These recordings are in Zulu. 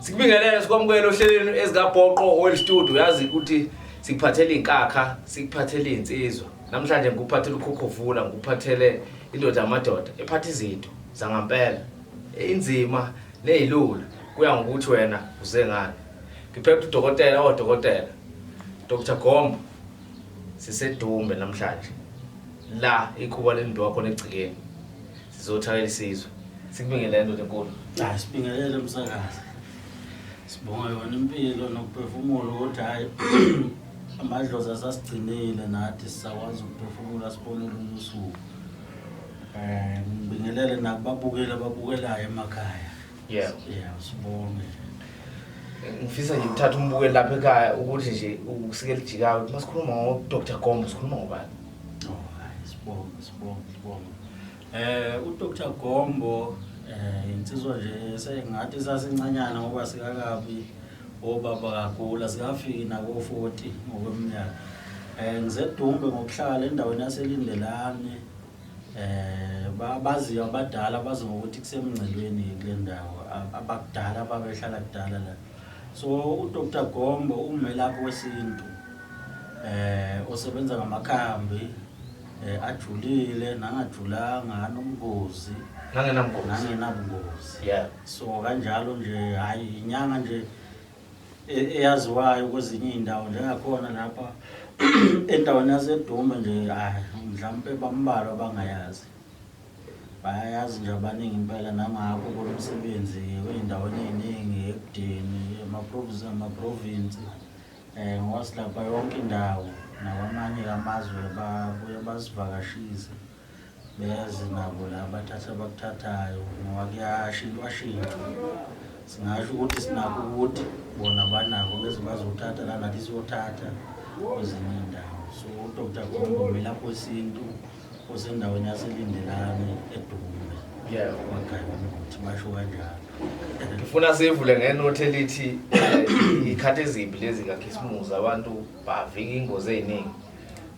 Sikubingelele sikwamukele ohlelweni ezikaBhoqo Oil Studio. Yazi ukuthi sikuphathele inkakha, sikuphathele insizwa. Namhlanje ngikuphathele ukhokhovula, ngikuphathele indoda yamadoda ephatha izinto zangampela. Inzima nezilula kuya ngokuthi wena uze ngani. Ngiphethe udokotela odokotela. Dr Gombo sisedumbe namhlanje. La ikhuba lembiwa khona egcikeni. Sizothakela isizwe. Sikubingelele ndoda enkulu. Hayi sibingelele msakazi. Sibonga yona impilo nokuphefumula ukuthi hayi amadlozi asasigcinile nathi sisakwazi ukuphefumula sibone olunye usuku. Eh ngibingelele nakubabukeli ababukelayo emakhaya. Yeah. Yeah, sibonge. Ngifisa nje ukuthatha umbukeli lapha ekhaya ukuthi nje usike lijikayo ukuthi masikhuluma ngo Dr Gombo sikhuluma ngobani? Oh, hayi sibonge sibonge sibonge. UDr Gombo insizwa nje sengathi sasincanyana ngoba sikakabi obaba kagula sikafiki nako 40 ngokweminyaka. Ngizedumbe ngokuhlala endaweni yaseLindelani. Baziyo abadala bazi ngokuthi kusemngcelweni kule ndawo abakudala ababehlala kudala la. So uDr Gombo umelaphi wesintu osebenza ngamakhambi ajulile nangajulanga anobungozi Nangenabungozi. Nangenabungozi. Yeah. So kanjalo nje hayi inyanga nje eyaziwayo kwezinye iy'ndawo njengakhona lapha endaweni yaseDumbe nje hayi mhlawumpe bambalwa abangayazi. Bayayazi nje abaningi impela nangakho kulo msebenzi wey'ndaweni ey'ningi ekudeni emaprovinsi amaprovinsi ngoba silapha yonke indawo nakwamanye amazwe babuye basivakashise beze nabo la bathatha abakuthathayo ngoba kuyashintshwashintshwa. Singasho ukuthi sinakho ukuthi bona banako beze bazothatha la nathi siyothatha kwezinye iy'ndawo. So uDr Gombo umelaphi wesintu osendaweni yaseLindelani eDumbe. Yeah. Kwagaya ukuthi basho kanjalo. Ngifuna sivule ngenothi elithi ikhathi ezimbi lezi kaKhisimusi abantu bavika ingozi eziningi.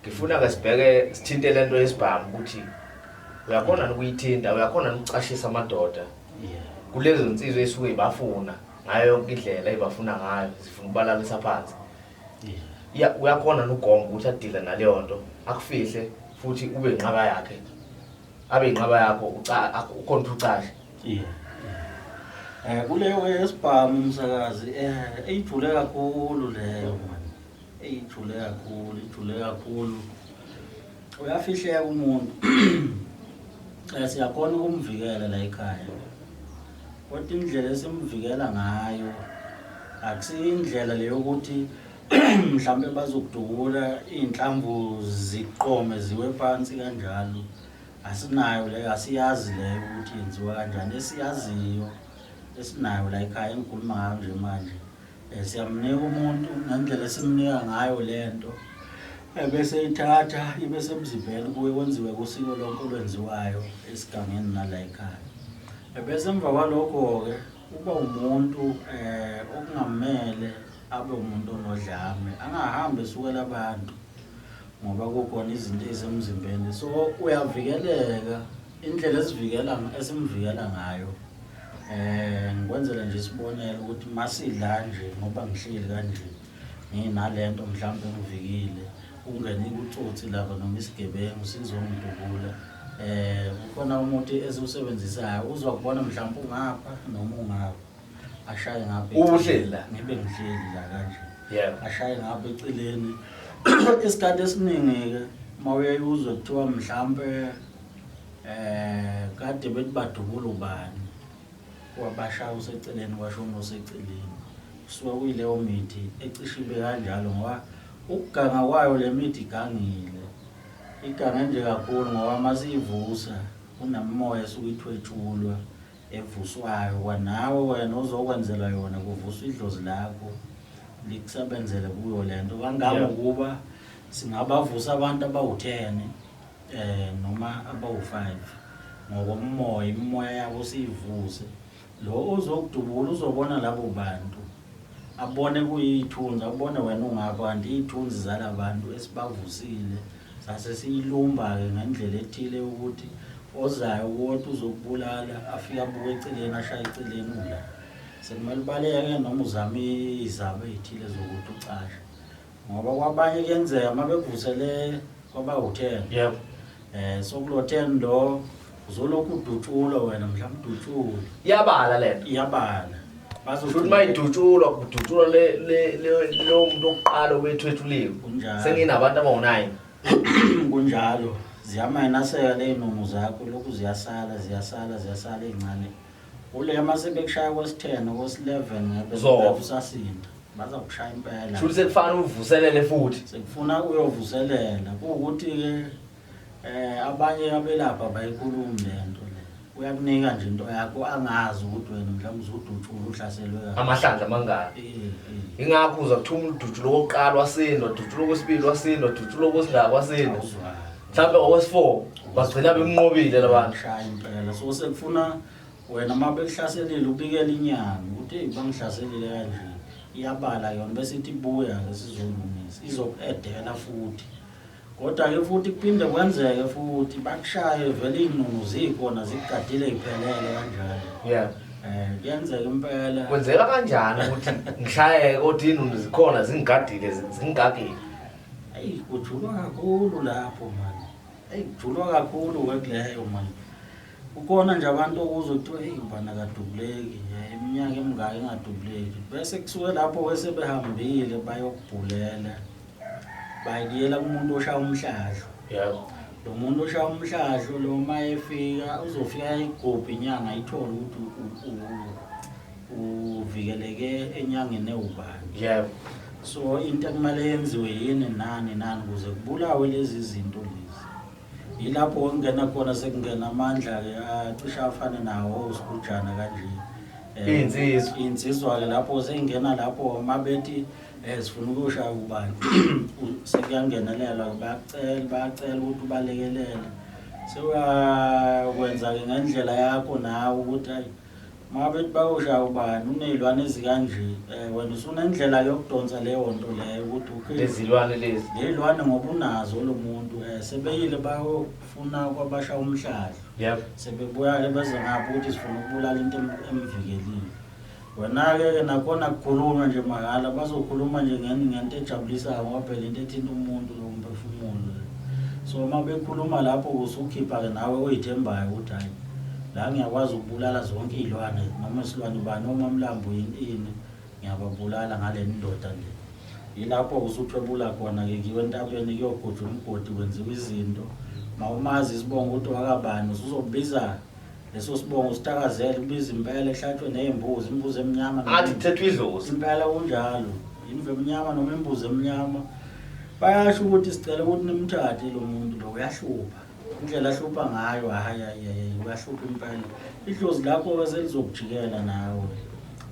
Ngifuna ke sibheke sithinte lento yesibhamu ukuthi uyakhona ukuyithinta, uyakhona ukucashisa amadoda. Yeah. Kulezo nsizwa esuke ibafuna ngayo yonke indlela ebafuna ngayo zifuna ukubalalisa phansi. Yeah. Ya uyakhona nogomba ukuthi adile naleyo nto akufihle futhi ube inqaba yakhe. Abe inqaba yakho ukhona ukuthi ucashe. Yeah. Kuleyo yesibhamu umsakazi ijule kakhulu leyo man. Ijule kakhulu, ijule kakhulu. Uyafihleka umuntu. Siyakhona ukumvikela la ekhaya. Kodwa indlela esimvikela ngayo akusiyo indlela leyo ukuthi mhlambe bazokudubula iy'nhlamvu ziqome ziwe phansi kanjalo. Asinayo leyo, asiyazi leyo ukuthi yenziwa kanjani. Esiyaziyo esinayo la ekhaya engikhuluma ngayo nje manje siyamnika umuntu ngendlela esimnika ngayo lento ebese ithatha ibe semzimbeni kuye kwenziwe kusiko lonke olwenziwayo esigangeni nala ekhaya. Ebese emva kwalokho-ke uba umuntu okungamele abe umuntu onodlame, angahambi esukela abantu ngoba kukhona izinto ezisemzimbeni. So uyavikeleka indlela esivikela esimvikela ngayo. Ngikwenzele nje isibonelo ukuthi masidla nje ngoba ngihleli kanje nginalento mhlawumbe ngivikile ungene utsotsi lapha noma isigebengu sizongidubula. Kukhona umuthi esiwusebenzisayo uzokubona mhlawumbe ungapha noma ungapha ashaye ngapha Uhleli la? Ngibe ngihleli la kanje. Yeah. Ashaye ngapha eceleni. Isikhathi esiningi-ke uma uyaye uzwe kuthiwa mhlampe kade bethi badubula ubani wabashaya useceleni kwashona oseceleni. Kusuke kuyileyo mithi ecishe ibe kanjalo ngoba ukuganga kwayo le mithi igangile. Igange nje kakhulu ngoba masiyivusa kunemimoya esuke ithwetshulwa evuswayo kwanawe wena ozokwenzela yona kuvuswa idlozi lakho likusebenzele kuyo lento kangangokuba singabavusa abantu abawu-10 noma abawu-5 ngokomoya imimoya yabo siyivuse. Lo ozokudubula uzobona labo bantu abone kuyithunzi abone wena ungapha kanti iy'thunzi zalabantu esibavusile sase siyilumba-ke ngendlela ethile ukuthi ozayo kodwa uzokubulala afike abuke eceleni ashaye eceleni ula. Sekumele ubaleke noma uzame izaba ey'thile zokuthi ucashe. Ngoba kwabanye kuyenzeka uma bekuvusele kwaba u-10. Yebo. So kulo 10 lo uzolokhu udutshulwa wena, mhlawumbe udutshulwe. Iyabala lento. Iyabala. Futhi uma idutshulwa kudutshulwa le le lo muntu oqala obethwethuliwe. Kunjalo. Senginabantu abawu-9. Kunjalo. Ziyamayinaseka ley'nungu zakho, lokhu ziyasala, ziyasala, ziyasala ey'ncane. Kule uma sebekushaya kwesi-10, kwesi-11 ngabe usasinda. Bazakushaya impela. Shuthi sekufana uvuselele futhi. Sekufuna uyovuselela. Kuwukuthi-ke abanye abelapha abayikhulumi le nto le. Uyakunika nje into yakho angazi ukuthi wena mhlawumbe uzudutshula uhlaselwe kabi. Amahlandla amangaki. Ingakho uza kuthuma udutshulo okokuqala wasindwa, udutshulo okwesibili wasindwa, udutshulo okwesingaka wasindwa. Mhlawumbe ngokwesi-4 bagcina bemnqobile labantu. Shaya impela. So sekufuna wena uma bekuhlaselile ubikele inyanga ukuthi hey bangihlaselile kanje. Iyabala yona bese ithi buya ke sizolungisa. Izoku-edela futhi. Kodwa-ke futhi kuphinde kwenzeke futhi bakushaye vele iy'nungu zikhona zikugadile y'phelele kanjalo. Yeah. Kuyenzeka impela. Kwenzeka kanjani ukuthi ngishayeke kodwa iy'nunu zikhona zingigadile zingigagile? Eyi kujulwa kakhulu lapho mani. Eyi kujulwa kakhulu-ke kuleyo mani. Kukhona nje abantu okuzwe kuthiwa eyi ubani akadubuleki, iminyaka emingaka engadubuleki. Bese kusuke lapho-ke sebehambile bayokubhulela. Bayikuyela kumuntu oshaya umhlahlo. Yebo. Lo muntu oshaya umhlahlo lo uma efika uzofika ayigubhe inyanga ayithole ukuthi uvikeleke enyangeni ewubani. Yebo. So into ekumele yenziwe yini nani nani ukuze kubulawe lezi zinto lezi. Yilapho okungena khona sekungena amandla-ke acishe afane nawo osigujana kanje. Iy'nsizwa. Iy'nsizwa-ke lapho seyingena lapho uma bethi sifuna ukuyoshaya ubani sekuyangenelelwa bayacela bayacela ukuthi ubalekelele. Sewuyakwenza-ke ngendlela yakho nawe ukuthi hayi uma bethi bayoshaya ubani uney'lwane ezikanje wena usunendlela yokudonsa leyo nto leyo ukuthi okay lezilwane lezi ley'lwane ngoba unazo lo muntu sebeyile bayofuna kwabasha umhlahlo. Yebo. Sebebuya-ke beze ngapho ukuthi sifuna ukubulala into emvikelile. Wena-ke ke nakhona kukhulunywa nje mahhala, bazokhuluma nje ngento ejabulisayo ngoba phela into ethinta umuntu lo mphefumulo. So uma bekhuluma lapho usukhipha-ke nawe oyithembayo ukuthi hhayi la ngiyakwazi ukubulala zonke iy'lwane noma isilwane bani noma mlambo ini ngiyababulala ngale ndoda le. Yilapho usuthwebula khona-ke kuyiwe entabeni kuyogujwa umgodi kwenziwa izinto. Mawumazi isibongo ukuthi wakabani usuzobiza leso sibongo usithakazele ubiza impela ehlatshwe ney'mbuzi, imbuzi emnyama. Ngathi kuthethwa idlozi. Impela kunjalo. Imvu emnyama noma imbuzi emnyama. Bayasho ukuthi sicela ukuthi nimthathe lo muntu lo uyahlupha. Indlela ahlupha ngayo hhayi hhayi uyahlupha impela. Idlozi lakho-ke selizokujikela nawe.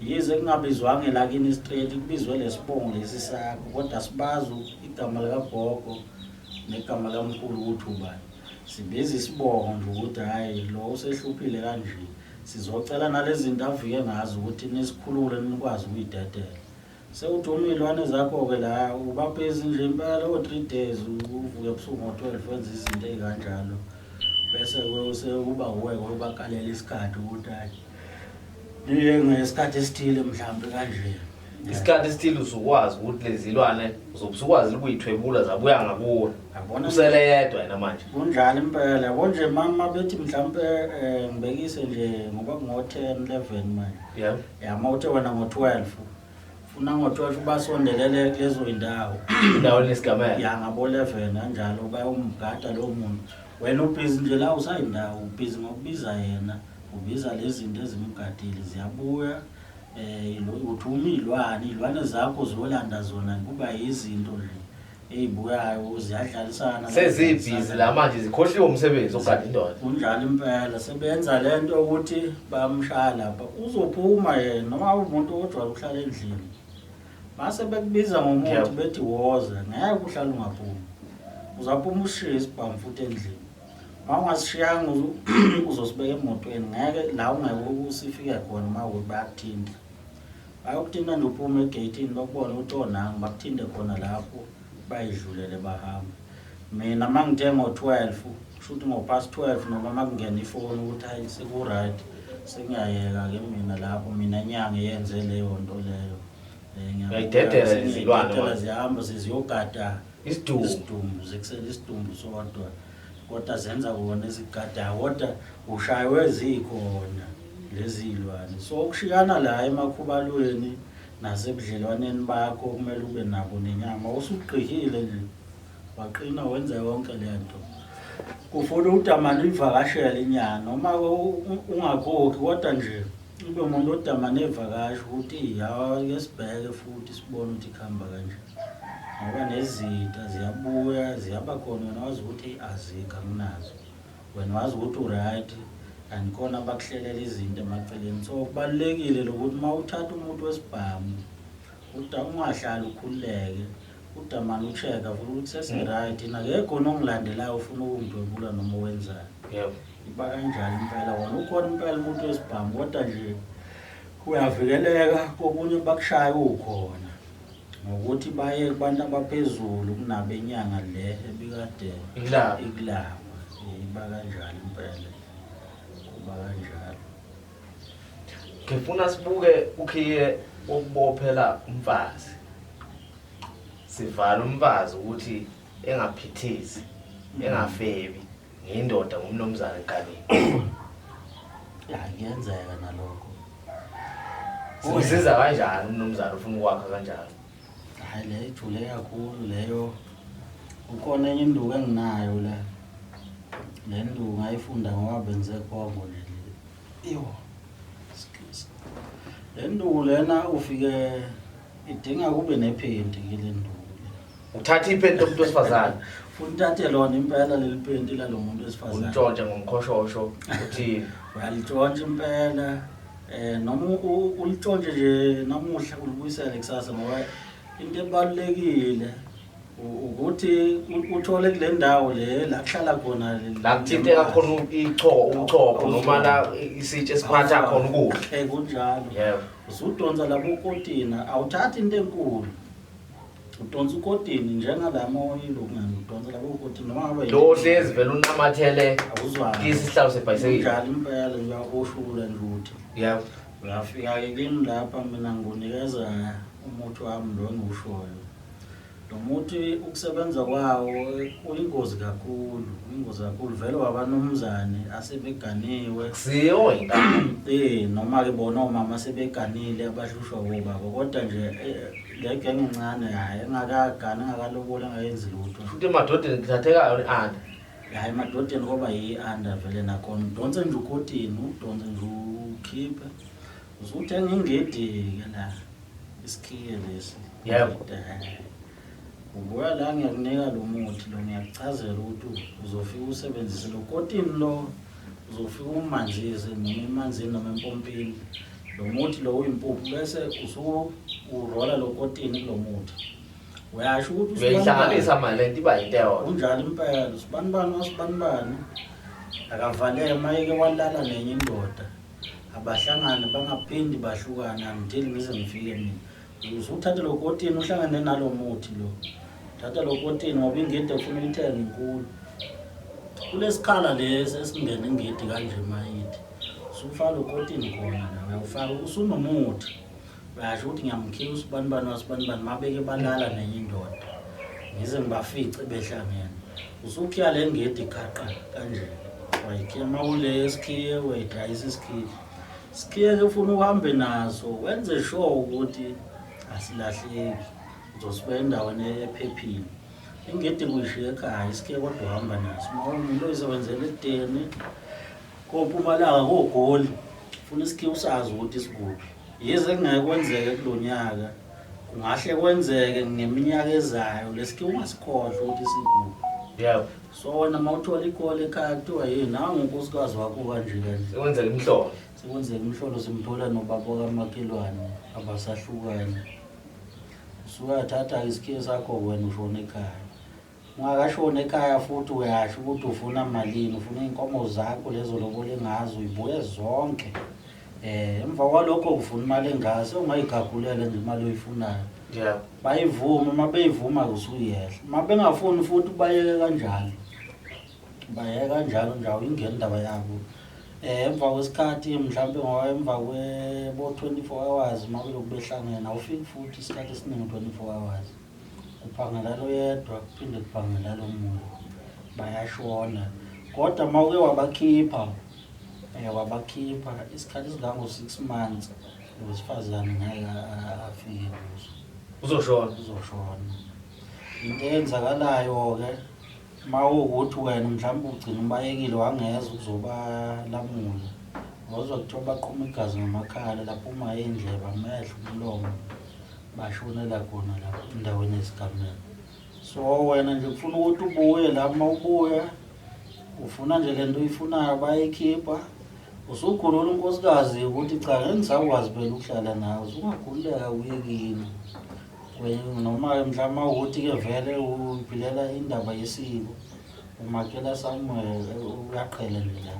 Yize kungabizwanga elakini straight kubizwe lesibongo lesi sakho kodwa sibazi igama likagogo negama likamkhulu ukuthi ubani. Sibiza isibongo nje ukuthi hhayi lo usehluphile kanje. Sizocela nalezi zinto avike ngazo ukuthi nisikhulule nikwazi ukuyidedela. Sewuthuma iy'lwane zakho-ke la ubabhizi nje impela o-3 days uvuke ebusuku ngo-12 wenza izinto ey'kanjalo. Bese sekuba uwe-ke ubakalela isikhathi ukuthi hhayi niye ngesikhathi esithile mhlawumbe kanje. Isikhathi esithile usukwazi ukuthi lezi zilwane uzobe usukwazi ukuyithwebula zabuya ngakuwe. Usele yedwa yena manje. Kunjalo impela. Yabo nje mama bethi mhlawumbe ngibekise nje ngoba kungo-10 11 manje. Yebo. Ya uma uthe wena ngo-12 funa ngo-12 basondelele kulezo y'ndawo. Indawo enesigameko. Ya ngabo-11 kanjalo bayomgada lowo muntu. Wena ubhizi nje la usayindawo ubhizi ngokubiza yena, ubiza lezi zinto ezimgadile ziyabuya. Uthuma iy'lwane, iy'lwane zakho ziyolanda zona kuba yizinto nje ey'buyayo ziyadlalisana. Sezibhizi la manje zikhohliwe umsebenzi ogada indoda. Kunjalo impela sebenza lento ukuthi bayamshaya lapha. Uzophuma yena noma umuntu ojwayele ukuhlala endlini. Mase bekubiza ngomuthi bethi woza ngeke uhlale ungaphumi. Uzaphuma ushiye isibhamu futhi endlini. Uma ungasishiyanga uzosibeka emotweni ngeke la ungeke usifike khona uma ukuthi bayakuthinta. Bayokuthinta nje uphume egeyithini bakubone ukuthi onangu bakuthinte khona lapho bayidlulele bahamba. Mina uma ngithe ngo-12 kusho ukuthi ngo-past 12 noma uma kungena ifoni ukuthi hayi seku-right sengiyayeka-ke mina lapho. Mina nyanga yenze leyo nto leyo. Uyayidedela lezi zilwane manje. Zihamba ziziyogada Isidumbu. Isidumbu, zikusele isidumbu sodwa. Kodwa zenza kona ezigadayo, kodwa ushaywe zikhona lezi zilwane. So ukushiyana la emakhubalweni nasebudlelwaneni bakho kumele ube nabo nenyama. Usugqihile nje, waqina wenza yonke le nto. Kufuna ukuthi amane uyivakashele inyanga noma ungakhokhi, kodwa nje ube umuntu odamane evakasha ukuthi ya ke sibheke futhi sibone ukuthi kuhamba kanje. Ngoba nezitha ziyabuya ziyaba khona, wena wazi ukuthi azikho, anginazo. Wena wazi ukuthi u-right and khona abakuhlelela izinto emaceleni. So kubalulekile lokuthi uma uthatha umuntu wesibhamu ungahlali ukhululeke, udamane ucheck-a futhi ukuthi sesi-right nakekho ongilandelayo ufuna ukungidwebula noma wenzani. Iba kanjalo impela, wona ukhona impela umuntu wesibhamu, kodwa nje uyavikeleka kokunye bakushaya ukhona ngokuthi baye kubantu abaphezulu kunabenyanga le ebikade Ikulapha. ikulapha. Iba kanjalo impela, kuba kanjalo. Ngifuna sibuke ukhiye wokubophela umfazi. Sivala umfazi ukuthi engaphithizi, engafebi, ngiyindoda ngumnumzane eganeni. Ya, kuyenzeka nalokho. Simsiza kanjani umnumzane ufuna ukwakha kanjalo? Hayi, le ijule kakhulu leyo. Ukhona enye induku enginayo la. Le nduku ngayifunda ngoba bengiseKongo nje. Iyo. Le nduku lena ufike idinga kube nephenti kule nduku. Uthatha iphenti lomuntu wesifazane. Funa uthathe lona impela leli phenti lalo muntu wesifazane. Untshontshe ngomkhoshosho uthini? Uyalitshontsha impela. Noma ulitshontshe nje namuhla ulibuyisele kusasa, ngoba into ebalulekile ukuthi uthole kule ndawo le la kuhlala khona la kuthinteka khona ubuchopho noma la isitsha esiphatha khona ukudla. Kunjalo. Yebo. Usudonsa labo ukotina, awuthathi into enkulu. Udonsa ukotini njengalama oyilo kungani udonsa labo ukotini noma ngabe Lo hlezi vele unamathele awuzwani. isihlalo sebhayisikili. Kunjalo impela, uyahoshula nje uthi. Yebo. Uyafika-ke kimi lapha mina ngikunikeza umuthi wami lo engiwushoyo. Lo muthi ukusebenza kwawo uyingozi kakhulu, uyingozi kakhulu. Vele wabanumzane asebeganiwe. Kusiyo ingane. Noma-ke bona omama sebeganile abahlushwa obaba, kodwa nje le genge encane hhayi engakagani, engakaloboli, engayenzi lutho. Futhi emadodeni kuthathekayo i-under. Hhayi emadodeni koba yi-under vele nakhona. Udonse nje ukotini, udonse nje ukhiphe. Usuthenga ingidi-ke la, isikhiye lesi. Yebo. Ubuya la ngiyakunika lo muthi lo, ngiyakuchazela ukuthi uzofika usebenzise lo kotini lo, uzofika umanzise noma emanzini noma empompini. Lo muthi lo uyimpuphu bese urola lo kotini kulo muthi. Uyasho ukuthi uyayihlanganisa manje lento iba yinto eyodwa. Kunjalo impela, usibanibani wasibanibani akavaleke mayeke walala nenye indoda. Abahlangane bangaphindi bahlukane until ngize ngifike mina. Usuthatha lo kotini uhlangane nalo muthi lo. Thatha lo kotini ngoba ingidi ufuna uyithenge inkulu. Kulesikhala lesi esingena ingidi kanje mayithi. Usufaka lo kotini khona la, uyawufaka usunomuthi. Uyasho ukuthi ngiyamkhipha usibanibani wasibanibani mabeke balala nenye indoda. Ngize ngibafice behlangene. Usukhiya le ngidi khaqa kanje. Wayikhiya mawule esikhiye uyayidayisa isikhiye. Sikhiye ke ufuna uhambe naso wenze sure ukuthi asilahleki. Uzosibeka endaweni ephephile. Ingidi kuyishiya ekhaya isikhiye kodwa uhamba naso. Uma umuntu oyisebenzela edeni koMpumalanga koGoli ufuna isikhiye usazi ukuthi sikuphi. Yize kungeke kwenzeke kulonyaka, kungahle kwenzeke ngeminyaka ezayo lesikhiye ungasikhohlwa ukuthi sikuphi. Yebo. So wena uma uthola ikole ekhaya kuthiwa yini nangu unkosikazi wakho kanje kanje. Sekwenzeka imhlolo. Sekwenzeka imhlolo, simthola nobaba kamakhelwane abasahlukani. Usuyathatha isikhiye sakho wena ushona ekhaya. Ungakashoni ekhaya futhi uyasho ukuthi ufuna malini, ufuna iy'nkomo zakho lezo lobole ngazo uyibuye zonke. Emva kwalokho ufuna imali engaka, sewungayigagulela nje imali oyifunayo. Yebo. Bayivume, uma beyivuma usuyehla. Uma bengafuni futhi bayeke kanjalo. Bayeke kanjalo nje awuyingeni indaba yabo. Emva kwesikhathi mhlawumbe ngoba emva kwebo 24 hours uma belokhu behlangene awufiki futhi isikhathi esiningi 24 hours. Kuphangela lo yedwa kuphinde kuphangela lo munye. Bayashona. Kodwa uma uke wabakhipha wabakhipha isikhathi esingango-6 months wesifazane ngeke afike kuso. Uzoshona. Uzoshona. Into eyenzakalayo-ke uma kuwukuthi wena mhlawumbe ugcina ubayekile wangeza ukuzobalamula, wozwa kuthiwa baqhuma igazi ngamakhala, laphuma iy'ndlebe, amehlo, umlomo, bashonela khona lapho endaweni yesigameko. So wena nje kufuna ukuthi ubuye la, uma ubuya ufuna nje le nto uyifunayo bayayikhipha, usukhulula unkosikazi ukuthi cha ngeke ngisakwazi phela ukuhlala nawe, usungakhululeka uye kini. Noma-ke mhlawumbe uma ukuthi-ke vele uphilela indaba yesiko, umakela somewhere uyaqhela nje la,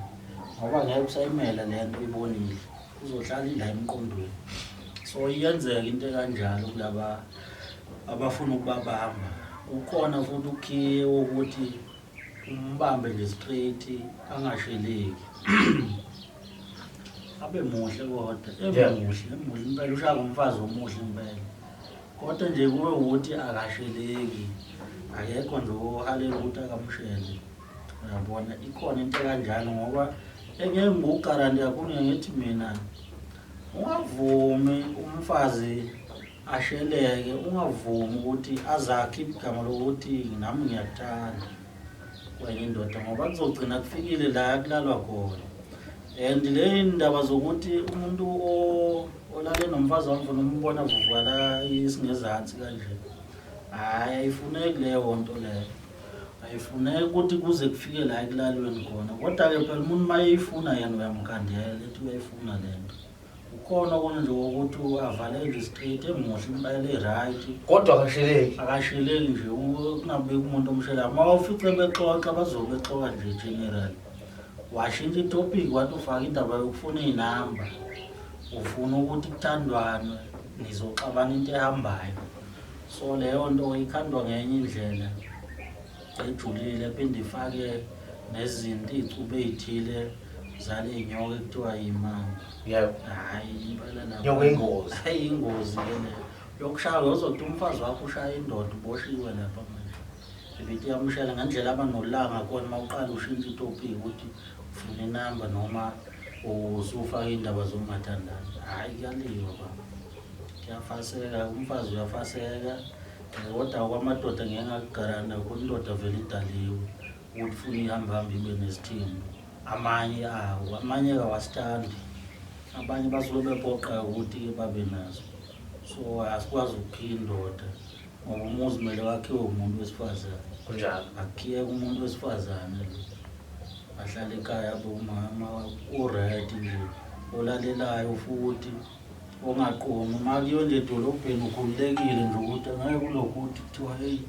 ngoba ngeke usayimela le nto uyibonile, uzohlala ila emqondweni. So iyenzeka into ekanjalo kulaba abafuna ukubabamba. Kukhona futhi ukhiye wokuthi umbambe nje straight angasheleki. Abe muhle kodwa, emuhle, emuhle impela, ushaya ngomfazi omuhle impela. Kodwa nje kube ukuthi akasheleki, akekho nje ohalela ukuthi akamshele. Uyabona, ikhona into ekanjalo ngoba engeke ngikugaranti kakhulu ngithi mina ungavumi umfazi asheleke, ungavumi ukuthi azakhe igama lokuthi nami ngiyakuthanda kwenye indoda ngoba kuzogcina kufikile la kulalwa khona. And le ndaba zokuthi umuntu olale nomfazi wami ufuna umbona vuvuka isingezansi kanje, hhayi ayifuneki leyo nto leyo, ayifuneki ukuthi kuze kufike la ekulalweni khona. Kodwa-ke phela umuntu uma eyifuna yena uyamkhandela ethi uyayifuna le nto. Kukhona okunye nje ukuthi avalele nje straight emuhle impela e-right. Kodwa akasheleki. Akasheleki nje, kungabikho umuntu omshelayo. Uma ufice bexoxa bazobe bexoxa nje general. Washintsha itopic wathi ufaka indaba yokufuna iy'namba, ufuna ukuthi kuthandwane, nizoxabana into ehambayo. So leyo nto ikhandwa ngenye indlela ejulile, ephinde ifake nezinto iy'cubu ey'thile zale nyoka ekuthiwa yimamba. Yebo. Hhayi impela lapho. Nyoka ingozi. Hhayi ingozi-ke leyo. Yokushaya uzothi umfazi wakho ushaya indoda uboshiwe lapha manje. Ibithi iyamshela ngendlela abanolanga khona uma uqala ushintsha itopic ukuthi ufuna inamba noma usufaka iy'ndaba zokungathandani. Hhayi kuyaliwa baba. Kuyafaseka, umfazi uyafaseka. Kodwa kwamadoda ngeke ngakugaranta khona indoda vele idaliwe ukuthi ufuna ihambe hambe ibe nesithembu. Amanye awo, amanye awasithandi. Abanye basuke bephoqa ukuthi-ke babe naso. So asikwazi ukukhiya indoda ngoba umuzi kumele wakhiwe umuntu wesifazane. Kunjalo. Akukhiyeke umuntu wesifazane lo. Ahlale ekhaya abe umama u-right nje, olalelayo futhi ongaqomi. Uma kuyiwa nje edolobheni ukhululekile nje ukuthi angeke kulokhu ukuthi kuthiwa heyi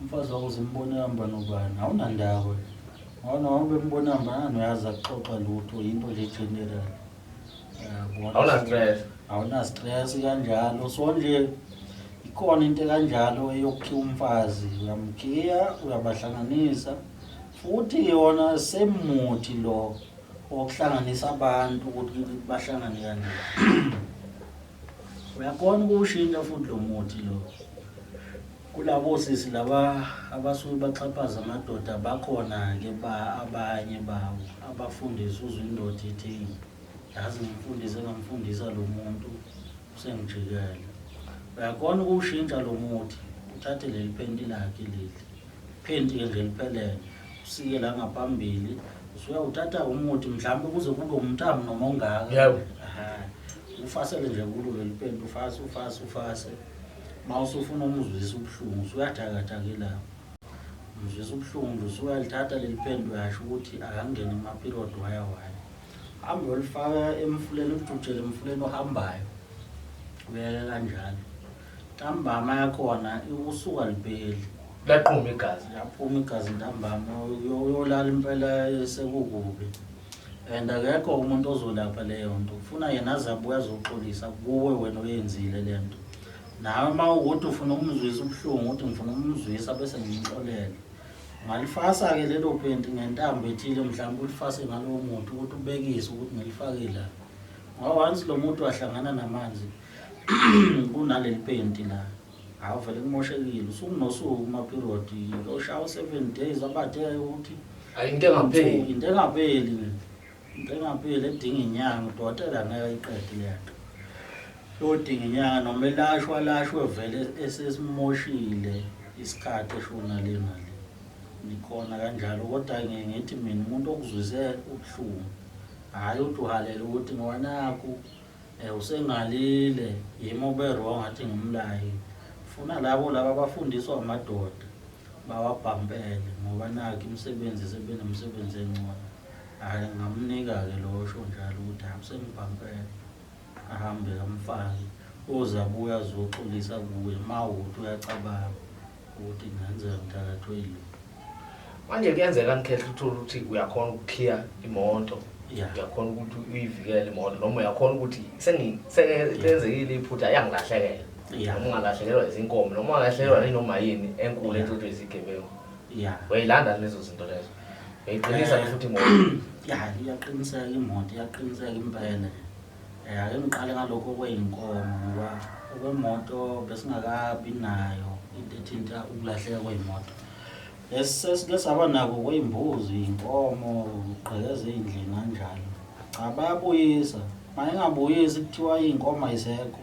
umfazi wakho simbone ehamba nobani, awunandaba. Ngoba noma bembona ehamba nani uyazi akuxoxa lutho, yinto nje general. Uyabona? Awuna stress. Awuna stress kanjalo. So nje ikhona into ekanjalo eyokukhiya umfazi, uyamkhiya, uyabahlanganisa. Futhi yona semuthi lo wokuhlanganisa abantu ukuthi bahlangane kanje. Uyakhona ukuwushintsha futhi lo muthi lo. Kulabo sisi laba abasuke baxhaphaza amadoda bakhona-ke abanye babo abafundisa uzwe indoda ithi yazi ngimfundise ngamfundisa lo muntu usengijikele. Uyakhona ukuwushintsha lo muthi, uthathe leli phenti lakhe leli. Phenti-ke nje liphelele, usike la ngaphambili, usuyawuthatha umuthi mhlawumbe kuze kube umthamo noma ongaka. Yebo. Ufasele nje kulo leli phenti, ufase, ufase, ufase. Uma usufuna umuzwisa ubuhlungu, usuyathakatha-ke lapho. Umzwisa ubuhlungu nje, usuyalithatha leli phenti, uyasho ukuthi akangene ema-period waya waya. Hambe uyolifaka emfuleni, ujujele emfuleni ohambayo. Uyeke kanjalo. Ntambama yakhona usuka lipheli. Laqhuma igazi. Laphuma igazi ntambama, uyolala impela sekukubi. And akekho umuntu ozolapha leyo nto. Ufuna yena aze abuye azoxolisa kuwe wena oyenzile le nto. Nawe uma ukuthi ufuna ukumzwisa ubuhlungu, ukuthi ngifuna ukumzwisa bese ngimxolele. Ungalifasa-ke lelo phenti ngentambo ethile mhlawumbe ulifase ngalowo muntu ukuthi ubekise ukuthi ngilifake la. Ngoba once lo muntu wahlangana namanzi kunaleli penti la, hawu vele kumoshekile. Usuku nosuku kuma-period oshaya u-7 days abathe ukuthi Hayi, into engapheli. Into engapheli. Into engapheli edinga inyanga, udokotela ngeke ayiqede leya nto. Yodinga inyanga noma elashwa alashwe vele esesimoshile isikhathi eshona le nale. Nikhona kanjalo kodwa ngiye ngithi mina umuntu okuzwise ubuhlungu hhayi uthi uhalela ukuthi ngoba nakhu usengalile yimi obe wrong athi ngimlaye. Funa labo laba abafundiswa amadoda bawabhampele ngoba nakhu imisebenzi sebenemisebenzi engcono. Hhayi ngingamnika-ke lo osho njalo ukuthi hhayi usengibhampele ahambe amfake uze abuye azoxolisa kuye uma ukuthi uyacabanga ukuthi kungenzeka ngithakathwe yilo. Manje kuyenzeka nikhehla uthole ukuthi uyakhona ukukhiya imoto, uyakhona ukuthi uyivikele imoto noma uyakhona ukuthi sengenzekile iphutha yangilahlekela. Noma ungalahlekelwa izinkomo noma ungalahlekelwa noma yini enkulu entshontshwe izigebengu. Uyayilanda lezo zinto lezo. Uyayiqinisa futhi imoto. Ya, iyaqiniseka imoto, iyaqiniseka impela. Ake ngiqale ngalokho okweyinkomo ngoba okwemoto besingakabi nayo into ethinta ukulahleka kwey'moto. Esesike saba nako kwey'mbuzi, iy'nkomo, ugqekeza ey'ndlini kanjalo. Cha bayabuyisa. Uma engabuyisi kuthiwa iy'nkomo ayisekho.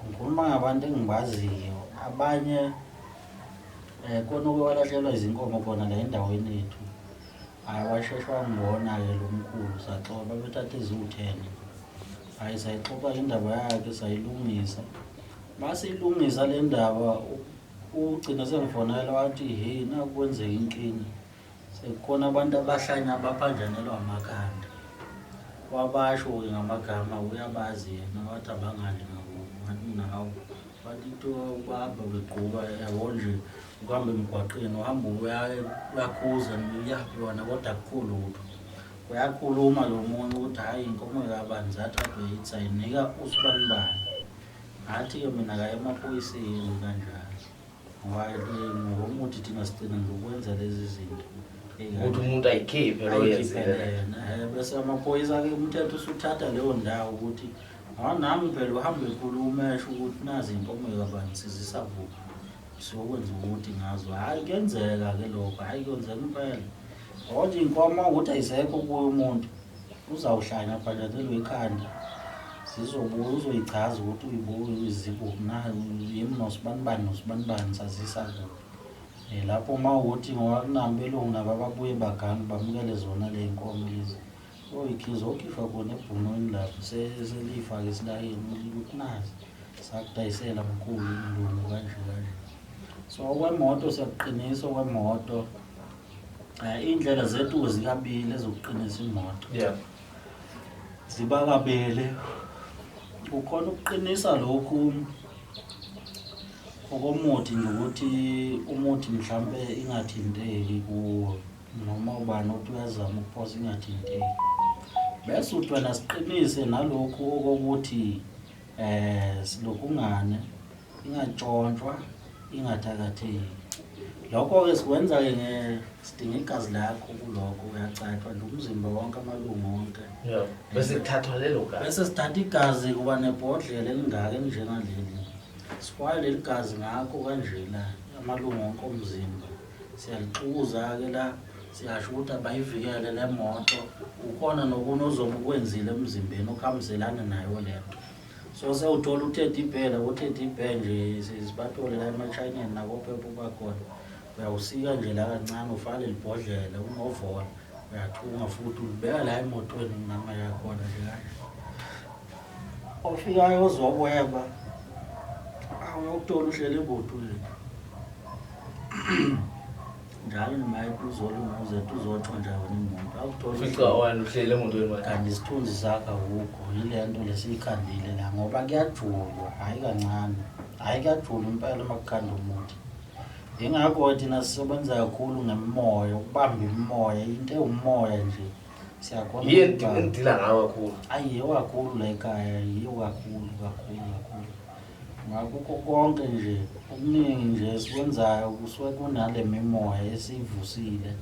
Ngikhuluma ngabantu engibaziyo. Abanye khona uke walahlekelwa izinkomo khona la endaweni yethu. Hhayi washeshe wangibona-ke lo mkhulu saxoxa babethatha eziwu-10. Hhayi sayixoxa indaba yakhe sayilungisa. Masiyilungisa le ndaba ugcina sengifonela wathi hey naku kwenzeka inkinga. Sekukhona abantu abahlanya abaphanjanelwa amakhanda. Wabasho-ke ngamagama uyabazi yena wathi abangali ngakubo. Ngathi mina hawu bathi kuthiwa bahamba begquba yabo nje ukuhamba emgwaqeni uhamba uyakhuza uyaphi wona kodwa akukho lutho. Uyakhuluma lo munye ukuthi hhayi inkomo kabani zathathwa yithi sayinika usibanibani. Ngathi-ke mina kaye emaphoyiseni kanjalo. Ngoba ngokomuthi thina sigcina ngokwenza lezi zinto. Ukuthi umuntu ayikhiphe lo yenzile. Yena bese amaphoyisa-ke umthetho usuthatha leyo ndawo ukuthi ngoba nami phela uhamba ekhuluma esho ukuthi nazi inkomo kabani sizisa kuphi. Siyokwenza ukuthi ngazo. Hhayi kuyenzeka-ke lokho, hhayi kuyenzeka impela. Ngoba inkomo ukuthi ayisekho kuye umuntu uzawuhlanya aphanjanelwe ikhanda. Zizobuya uzoyichaza ukuthi uyibuye izikuphi na yimi nosibanibani nosibanibani sazisa kuphi. Lapho uma ukuthi ngoba kunabelungu nabo ababuye bagange bamukele zona le nkomo lezi. Zokhishwa khona ebhunwini lapho seliyifake esilayini ukuthi nazi sakudayisela mkhulu umlungu kanje kanje. So okwemoto siyakuqinisa okwemoto. Iy'ndlela zethu zikabili ezokuqinisa imoto. Ziba kabili. Ukhona ukuqinisa lokhu okomuthi nje ukuthi umuthi mhlampe ingathinteki kuwo noma ubani othi uyazama ukuphosa ingathinteki. Bese uthi wena siqinise nalokhu okokuthi silokungane ingatshontshwa ingathakatheki. Lokho-ke sikwenza-ke sidinga igazi lakho kulokho uyacatshwa nje umzimba wonke amalungu wonke. Bese kuthathwa lelo gazi. Bese sithatha igazi kuba nebhodlela elingaka elinjengaleli. Sifaka leli gazi ngakho kanje la amalungu wonke omzimba. Siyalixukuza-ke la siyasho ukuthi abayivikele le moto. Ukhona nokunye ozobe ukwenzile emzimbeni okuhambiselana nayo le nto. So sewuthola u-teddy bear labo teddy bear nje sibathole la emaChineni nakophepha bakhona. Uyawusika nje la kancane ufake leli bhodlela unovola uyathunga futhi ulibeka la emotweni nama yakhona nje kanje. Ofikayo ozokweba awuyokuthola uhleli emotweni. Njalo noma uzolunguza uzotshontsha wena imoto awuthola Ufica wena uhleli emotweni manje. Kanti isithunzi sakho awukho yile nto lesiyikhandile la ngoba kuyajulwa hhayi kancane hhayi kuyajulwa impela uma kukhanda umuthi. Yingakho thina sisebenza kakhulu ngemimoya ukubamba imimoya into ewumoya nje siyakhona Yiyo engidila ngayo kakhulu. Ayi yiyo kakhulu la ekhaya yiyo kakhulu kakhulu kakhulu. Ngakukho konke nje okuningi nje esikwenzayo kusuke kunale mimoya esiyivusile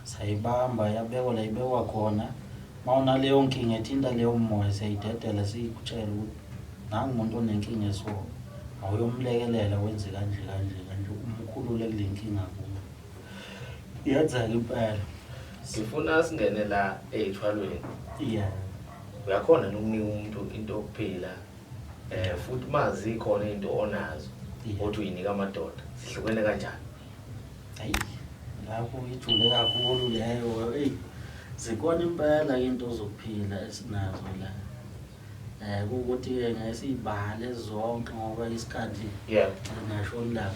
sayibamba yabekwa la ibekwa khona. Uma unaleyo nkinga ethinta leyo moya siyayidedela siyikutshela ukuthi nangu umuntu onenkinga eso, awuyomlekelela wenze kanje kanje kanje umkhulule kule nkinga kuyo. Iyenzeka impela. Ngifuna singene la ey'thwalweni. Yeah. Uyakhona nokunika umuntu into yokuphila futhi mazi ikhona into onazo othi uyinika amadoda, zihlukene kanjani? Hayi, lapho ijule kakhulu leyo. Eyi, zikhona impela into zokuphila esinazo la. Ukuthi-ke ngeke siyibale zonke ngoba isikhathi ngashoni lapho.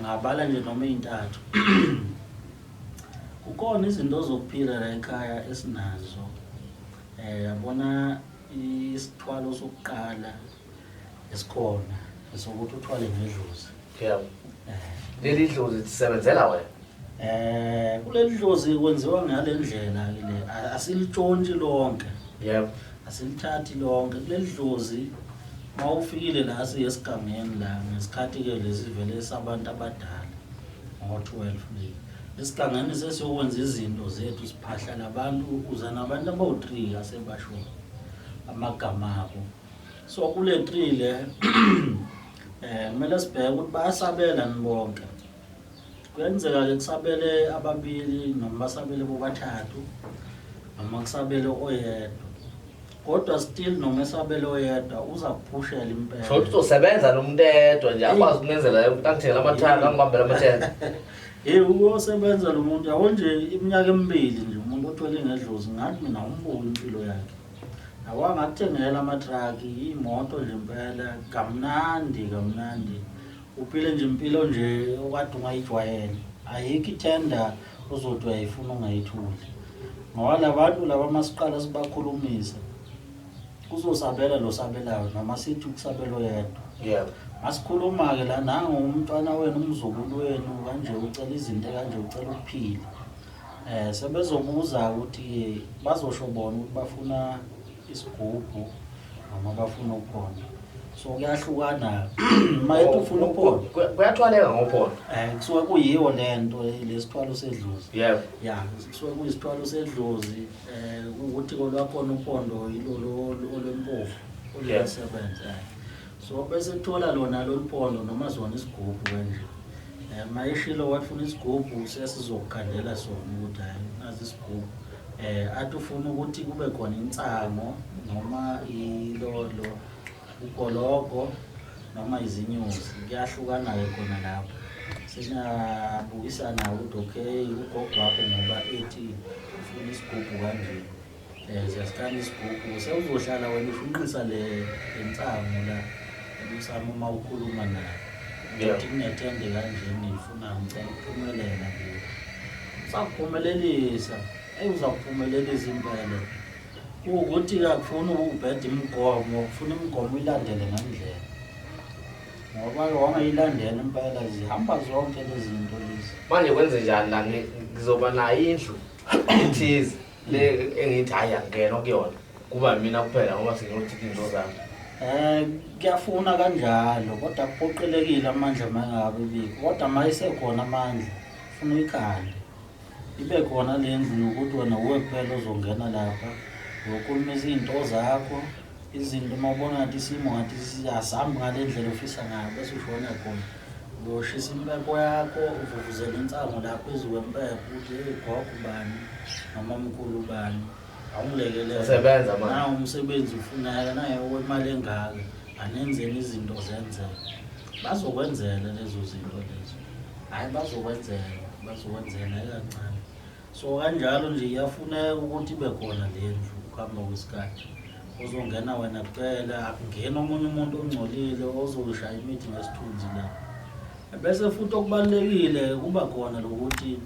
Ngabala nje noma ey'ntathu. Kukhona izinto zokuphila la ekhaya esinazo. Yabona isithwalo sokuqala esikhona esokuthi uthwale ngedlozi. Yebo. Leli dlozi lisebenzela wena? Kuleli dlozi kwenziwa ngale ndlela ke le, asilitshontshi lonke. Yebo. Asilithathi lonke. Kuleli dlozi mawufikile la siye esigangeni la ngesikhathi ke lesi vele sabantu abadala ngo-12 le. Esigangeni sesiyokwenza izinto zethu siphahla labantu, uza nabantu abawu-3 asebashona amagama abo. So kule 3 le kumele sibheke ukuthi bayasabela nibonke. Kuyenzeka ke kusabele ababili noma basabele bobathathu noma kusabele oyedwa. Kodwa still noma esabele oyedwa uza kuphushela impela. So uzosebenza lo muntu edwa nje akwazi ukumenzela ukuthi angithengele amathanga angibambele amathanga. Hey, uyosebenza lo muntu yabo nje iminyaka emibili nje umuntu othwele ngedlozi ngathi mina umbuki impilo yakhe. Yabo angakuthengela amatraki, imoto nje impela kamnandi kamnandi. Uphile nje impilo nje okade ungayijwayele. Ayikho ithenda ozothi uyayifuna ungayithuli. Ngoba labantu laba masiqala sibakhulumisa kuzosabela lo sabelayo noma sithi ukusabela oyedwa. Yebo. Masikhuluma ke la nangu umntwana wenu umzukulu wenu kanje ucela izinto kanje ucela ukuphila. Sebezobuza ukuthi bazosho bona ukuthi bafuna isigubhu noma bafuna uphondo. So kuyahlukana. Mayethi ufuna uphondo. Kuyathwaleka ngophondo. Kusuke kuyiyo lento lesithwalo sedlozi. Yebo. Ya, kusuke kuyisithwalo sedlozi ukuthi kolwakhona uphondo yilolo olwempofu oluyasebenza. So bese kuthola lona loluphondo noma zona isigubhu kanje. Mayishilo wafuna isigubhu sesizokukhandela sona ukuthi hayi nazi isigubhu. Athi ufuna ukuthi kube khona insango noma ilolo ugologo noma izinyosi, kuyahlukana ke khona lapho. Sinabukisana ukuthi okay ugogo wakho ngoba ethi ufuna isigubhu kanje. Siyasikhanda isigubhu sewuzohlala wena ushunqisa le insango la ebusami uma ukhuluma naye. Uthi kunethende kanje ngifuna ngicela ukuphumelela kuyo. Usakuphumelelisa, eyi uzakuphumelelisa impela. Kuwukuthi akufuni ukubheda imigomo, ufuna imigomo uyilandele ngendlela. Ngoba wangayilandela impela zihamba zonke lezi zinto lezi. Manje kwenze njani la ngizoba nayo indlu ethize le engithi hayi angingenwa kuyona. Kuba mina kuphela ngoba sengiyothatha izinto zami. Kuyafuna kanjalo kodwa kuphoqelekile amandla mangabe bikho. Kodwa mayisekhona amandla ufuna uyikhande. Ibe khona le ndlu yokuthi wena uwe kuphela ozongena lapha uyokhulumisa iy'nto zakho, izinto uma ubona ngathi isimo ngathi asihambi ngale ndlela ofisa ngayo bese ushona khona. Uyoshisa impepho yakho, uvuvuzele insango lapho phezu kwempepho ukuthi hey gogo ubani noma mkhulu ubani awungilekelele. Usebenza manje. Nawu umsebenzi ufuneka naye wemali engaka, anenzeni izinto zenzeke. Bazokwenzela lezo zinto lezo. Hhayi bazokwenzela, bazokwenzela kancane. So kanjalo nje iyafuneka ukuthi ibe khona le ndlu ukuhamba kwesikhathi. Uzongena wena kuphela, akungeni omunye umuntu ongcolile ozoshaya imithi ngesithunzi la. Bese futhi okubalulekile kuba khona lokuthi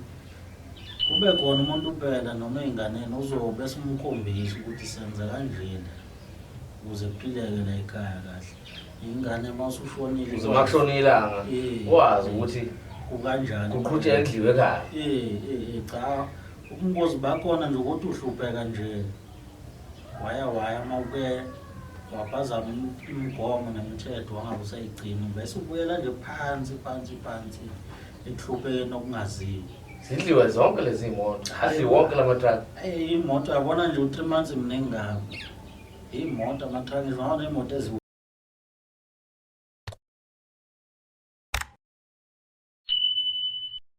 kube khona umuntu kuphela noma ey'nganeni ozobe simkhombisa ukuthi senza kanjena ukuze kuphileke la ekhaya kahle. Ingane uma usushonile Uze uma kushona ilanga wazi ukuthi kukanjani kuqhutsheka kudliwe ekhaya. Cha, ubungozi bakhona nje ukuthi uhlupheka nje waya waya uma uke Waphazama imigomo nemithetho, wangabe usayigcina, bese ubuyela nje phansi phansi phansi ekuhluphekeni okungaziwa. Zidliwe zonke lezi moto, adliwe wonke la matruck. Imoto, yabona nje, u-3 months mningi kabi. Iy'moto, amatruck, ngisho ney'moto.